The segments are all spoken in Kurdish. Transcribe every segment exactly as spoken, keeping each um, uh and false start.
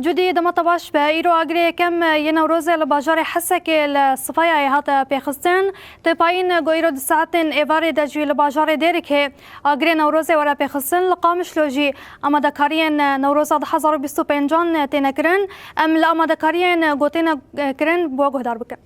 Cudî, dema te baş be. Îro agirê yekem yê Newrozê li bajarê Hesekê li Sifayayê hate pêxistin. Tê payîn ku îro di saetên êvarê de jî li bajarê Dêrikê agirê Newrozê were pêxistin. Li Qamişlo jî amadekariyên Newroza du hezar û bîst û pêncan têne kirin. Em li amadekariyên ku têne kirin bo guhdar bikin.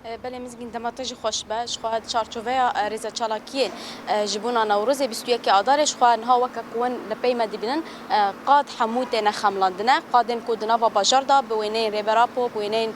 E, belê Mizgîn, dema te jî xweş be. Ji xwe di çarçoveya, e, rêzeçalakiyên, e, ji bona Newrozê bîst û yekê Adarê, ji xwe niha weke ku hûn li pey me dibînin, e, qad hemû têne xemlandine. Qadên ku di nava bajar de bi wêneyên Rêber Apo, bi wêneyên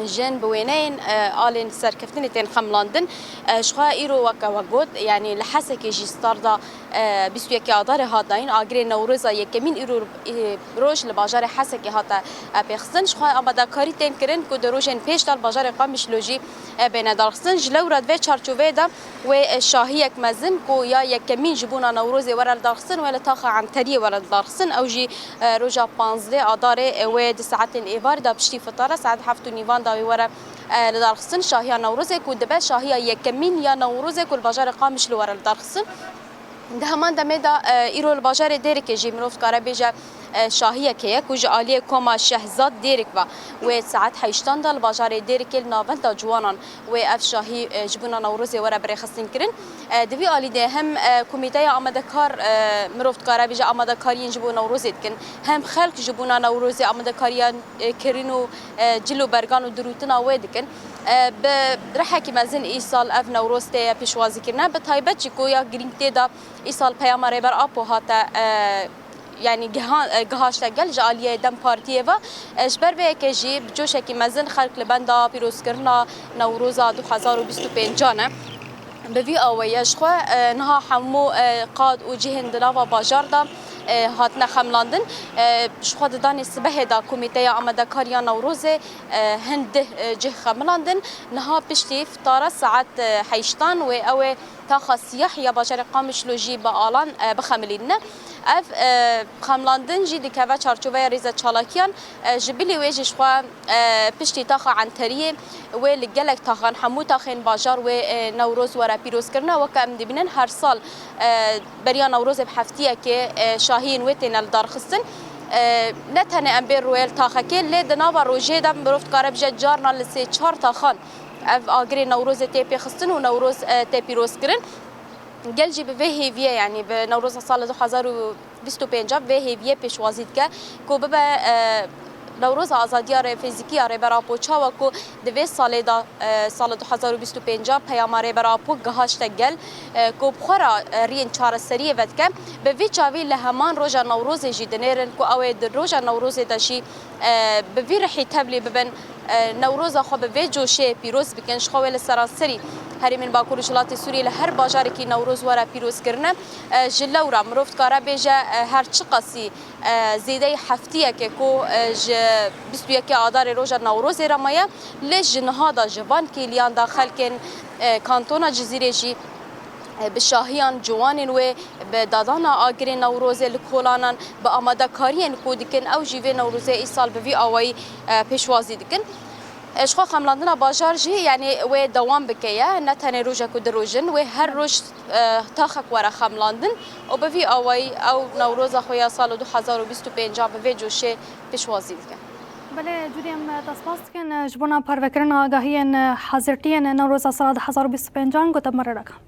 jin, bi wêneyên, e, alên serkeftinê tên xemlandin. E, ji xwe îro weke we got, yanî li Hesekê jî star da, e, bîst û yekê Adarê hat dayîn. Agirê Newroza yekemîn îro, e, roj li bajarê Hesekê hate, e, pêxistin. Ji xwe amadekarî tên kirin ku di rojên pêş de li bajarê Qamişlo jî, e, bêne darxistin. Ji lewra di vê çarçoveyê de wê, e, şahiyek mezin ku ya yekemîn ji bona Newrozê were li darxistin, wê li taxa Enteriyê were li darxistin. Ew jî, e, roja panzdeh Adarê, e, wê di saetên êvarî de piştî fitara saet heft û nîvan de wê were, e, li darxistin. Şahiya Newrozê ku dibe şahiya yekemîn ya Newrozê ku li bajarê Qamişlo were li darxistin. Di heman demê de, e, îro li bajarê Dêrikê jî mirov dikare bêje, e, şahiyek heye ku ji aliyê Koma Şehzad Dêrik ve wê saet heştan de li bajarê Dêrikê li navenda ciwanan wê ev şahî, e, ji bona Newrozê were birêxistin kirin. E, di vî alî de hem, e, komîteya amadekar, e, mirov dikare bêje amadekariyên ji bo Newrozê dikin, hem xelk ji bona Newrozê amadekariya, e, kirin û, e, cil û bergan û dirûtina wê dikin. E, bi rihekî mezin îsal ev Newroz tê pêşwazîkirine. Bi taybet jî ku ya girîng tê de îsal peyama Rêber Apo hate, e, yanî giha-, e, gihaşte gel ji aliyê DEM Partiyê ve. E, ji ber vê yekê jî bi coşekî mezin xelk li benda pîrozkirina Newroza du hezar û bîst û pêncan e. Bi vî awayî ji xwe, e, niha hemû, e, qad û cihên di nava bajar de, e, hatine xemlandin. E, ji xwe di danê sibehê de Komîteya Amadekariya Newrozê, e, hin dih, e, cih xemilandin. Niha piştî fitara saet, e, heştan wê ew ê taxa siyah ya bajarê Qamişlo jî bi alan, e, bixemilînine. Ev, e, xemlandin jî dikeve çarçoveya rêze çalakiyan, e, ji bilî wê jî ji xwe, e, piştî taxa Enteriyê wê li gelek taxan, hemû taxên bajar wê, e, Newroz were pîrozkirine. Weke em dibînin her sal, e, beriya Newrozê bi heftiyekê, e, şahiyên wê têne lidarxistin. E, ne tenê em bê rûyê li taxekê, lê di nava rojê de mirov dikare bije carna li sê çar taxan ev agirê Newrozê tê pêxistin û Newroz, e, tê pîrozkirin. Gel jî bi vê hêviyê, yanî bi Newroza sala du hezar û bîst û pênc vê hêviyê pêşwazî dike ku bibe, e, Newroza Azadiya Rê-, Fîzîkî ya Rêber Apo, çawa ku di vê salê de, e, sala du hezar û bîst û pênc peyama Rêber Apo gihaşte gel, e, ku bi xwe re, e, riyên çareseriyê vedike. Bi vî çavî li heman roja Newrozê jî dinêrin ku ew ê di roja Newrozê de jî, e, bi vî rihî tevlî bibin, e, Newroza xwe bi vê coşê pîroz bikin. Ji xwe wê li seranserî herêmên Bakur û Rojhilatê Sûriyê li her bajarekî Newroz were pîrozkirine. E, ji lewra mirov dikare bêje, e, her çiqasî, e, zêdeyî heftiyeke ku, e, ji bîst û yekê Adarê roja Newrozê re maye, lê ji niha de ji van kêliyan de xelkên, e, kantona Cizîrê jî, e, bi şahiyan ciwanên wê, bi dadana agirê Newrozê li kolanan, bi amadekariyên ku dikin, ew jî vê Newrozê îsal bi vî awayî, e, pêşwazî dikin. E, ji xwe xemlandina bajar jî, yanî wê dewam bike ye, ne tenê rojek û du roj in, wê her roj, e, taxek were xemlandin û bi vî awayî ew Newroza xwe ya sala du hezar û bîst û pênc bi vê coşê pêşwazî dike. Belê, Cûdî, em te spas dikin, e, ji bona parvekirina agahiyên, e, hazirtiyên Newroza sala du hezar û bîst û pênc ku te bi me re ragihan.